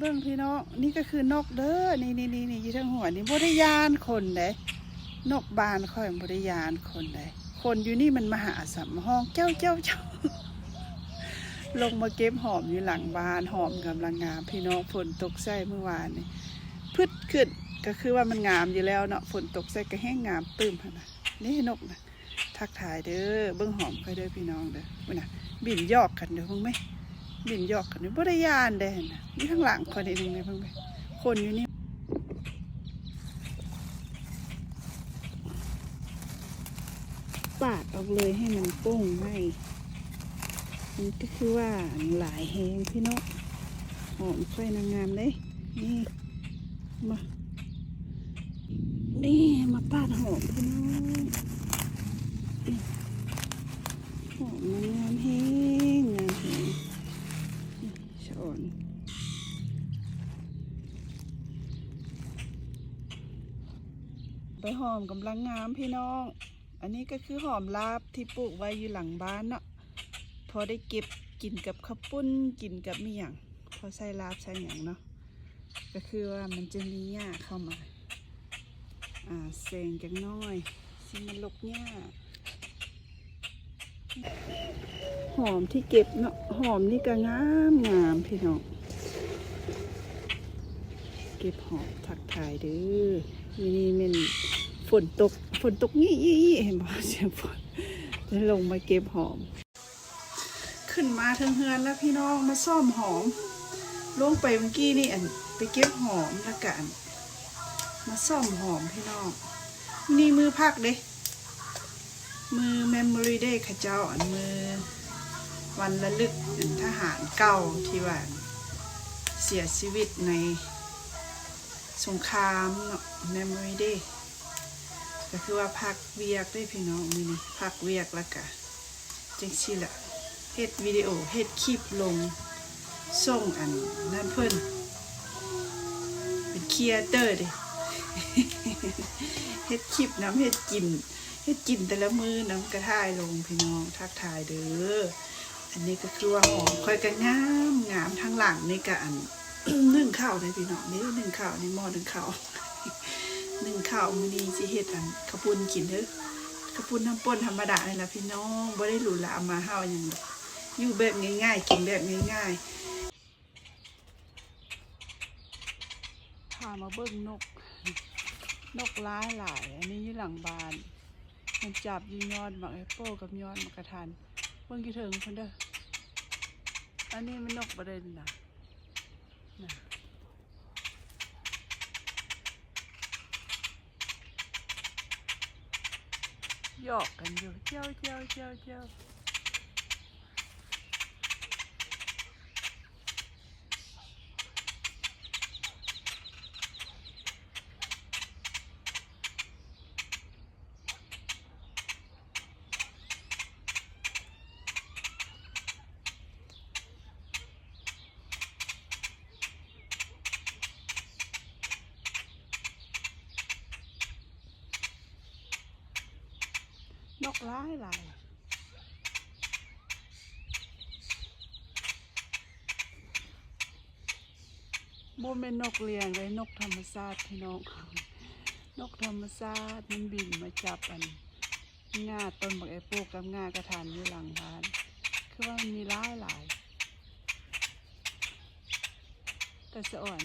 ເບິ່ງພີ່ນ້ອງ ນີ້ກໍຄືນົກເດີ ນີ້ໆໆ ຢູ່ເທິງຫົວນີ້ ບໍ່ໄດ້ຢ້ານຄົນເດ້. ນົກບ້ານຂ້ອຍບໍ່ໄດ້ຢ້ານຄົນເດ້. ຄົນຢູ່ນີ້ມັນມາຫາຊ້ຳ ຮ້ອງເຈົ້າໆໆ. ລົງມາເກັບຫອມຢູ່ຫຼັງບ້ານ ຫອມກຳລັງງາມພີ່ນ້ອງ. ຝົນຕົກໃສ່ມື້ວານນີ້ ພຶດຂຶ້ນ ກໍຄືວ່າມັນງາມຢູ່ແລ້ວເນາະ. ຝົນຕົກໃສ່ກໍແຮ່ງງາມຕື່ມຫັ້ນນະ. ນີ້ນົກນະ ທັກທາຍເດີ ເບິ່ງຫອມຂ້ອຍເດີພີ່ນ້ອງເດີ. ພຸ້ນນະ ບິນຢອກກັນເດີ ເບິ່ງແມະ ບິນຢອກກັນເດີ ບໍ່ໄດ້ຢ້ານເດ້ຫັ້ນນະ. ຢູ່ທາງຫຼັງຂ້ອຍນີ້ເບິ່ງແມະ ເບິ່ງແມະ ຄົນຢູ່ນີ້ ປາດອອກເລີຍໃຫ້ມັນໂປ່ງໄໝ້. ນີ້ກໍຄືວ່າຫຼາຍແຮງພີ່ນ້ອງ ຫອມຂ້ອຍນະງາມເດ້. ນີ້ ມາ ນີ້ມາປາດຫອມພີ່ນ້ອງ ຫອມມັນງາມແຮງ ງາມແຮງ. ນີ້ສະອອນ ໃບຫອມກຳລັງງາມພີ່ນ້ອງ. ອັນນີ້ກໍຄືຫອມລາບທີ່ປູກໄວ້ຢູ່ຫຼັງບ້ານເນາະ ພໍໄດ້ເກັບກິນກັບເຂົ້າປຸ້ນ ກິນກັບອີ່ຫຍັງ ພໍໃສ່ລາບໃສ່ຫຍັງເນາະ. ກໍຄືວ່າມັນຈະມີຫຍ້າເຂົ້າມາ ອ່າ ແຊງຈັກໜ້ອຍ ຊິມາລົກຫຍ້າ. ຫອມທີ່ເກັບເນາະ ຫອມນີ້ກໍງາມໆ ພີ່ນ້ອງ ເກັບຫອມທັກທາຍເດີ. ມື້ນີ້ແມ່ນຝົນຕົກ ຝົນຕົກຍີ່ໆ ເຫັນບໍ່ ສຽງຝົນ ໄດ້ລົງມາເກັບຫອມ. ຂຶ້ນມາເທິງເຮືອນແລ້ວພີ່ນ້ອງ ມາສ້ອມຫອມ. ລົງໄປເມື່ອກີ້ນີ້ ອັນ ໄປເກັບຫອມ ແລ້ວກະ ອັນ ມາສ້ອມຫອມພີ່ນ້ອງ. ມື້ນີ້ມື້ພັກເດ້ ມື້ Memory Day ເຂົາເຈົ້າ ອັນ ມື້ວັນລະລຶກ ອັນ ທະຫານເກົ່າທີ່ວ່າເສຍຊີວິດໃນສົງຄາມເນາະ Memory Day. ກໍຄືວ່າພັກວຽກເດ້ພີ່ນ້ອງ ມື້ນີ້ພັກວຽກ ແລ້ວກະ ຈັ່ງຊີ້ລະ ເຮັດວິດີໂອ ເຮັດຄລິບລົງ ສົ່ງອັນນັ້ນເພິ່ນ ເປັນ creator ເດ້ ເຮັດຄລິບນຳ ເຮັດກິນ ເຮັດກິນແຕ່ລະມື້ນຳ ກະຖ່າຍລົງພີ່ນ້ອງ ທັກທາຍເດີ. ອັນນີ້ກໍຄືວ່າຫອມຂ້ອຍກໍງາມໆ ທາງຫຼັງນີ້ກໍອັນ ໜຶ້ງເຂົ້າເດ້ພີ່ນ້ອງເດ້ ໜຶ້ງເຂົ້າ ນີ້ໝໍ້ໜຶ້ງເຂົ້າ ໜຶ້ງເຂົ້າ. ມື້ນີ້ຊິເຮັດອັນເຂົ້າປຸ້ນກິນເດີ ເຂົ້າປຸ້ນນ້ຳປົ່ນທຳມະດານີ້ລະພີ່ນ້ອງ ບໍ່ໄດ້ຫຼູຫຼາມາເຮົາຫຍັງດອກ ຢູ່ແບບງ່າຍໆ ກິນແບບງ່າຍໆ. ພາມາເບິ່ງນົກ ນົກຫຼາຍຫຼາຍ ອັນນີ້ຢູ່ຫຼັງບ້ານ ມັນຈັບຢູ່ຍອດໝາກແອບໂປກັບຍອດໝາກກະທັນ ເບິ່ງຢູ່ເທິງພຸ້ນເດີ. ອັນນີ້ມັນນົກບໍ່ໄດ້ນະ ນະ ຢອກກັນຢູ່ ເຈົ້າໆໆໆ. ນົກຫຼາຍຫຼາຍ ບໍ່ແມ່ນນົກລ້ຽງເດ້ ນົກທຳມະຊາດພີ່ນ້ອງ ນົກທຳມະຊາດ ມັນບິນມາຈັບອັນ ງ່າຕົ້ນບັກແອບໂປກັບງ່າກະທັນຢູ່ຫຼັງບ້ານ ຄືວ່າມັນມີຫຼາຍຫຼາຍ ຕາສະອອນ.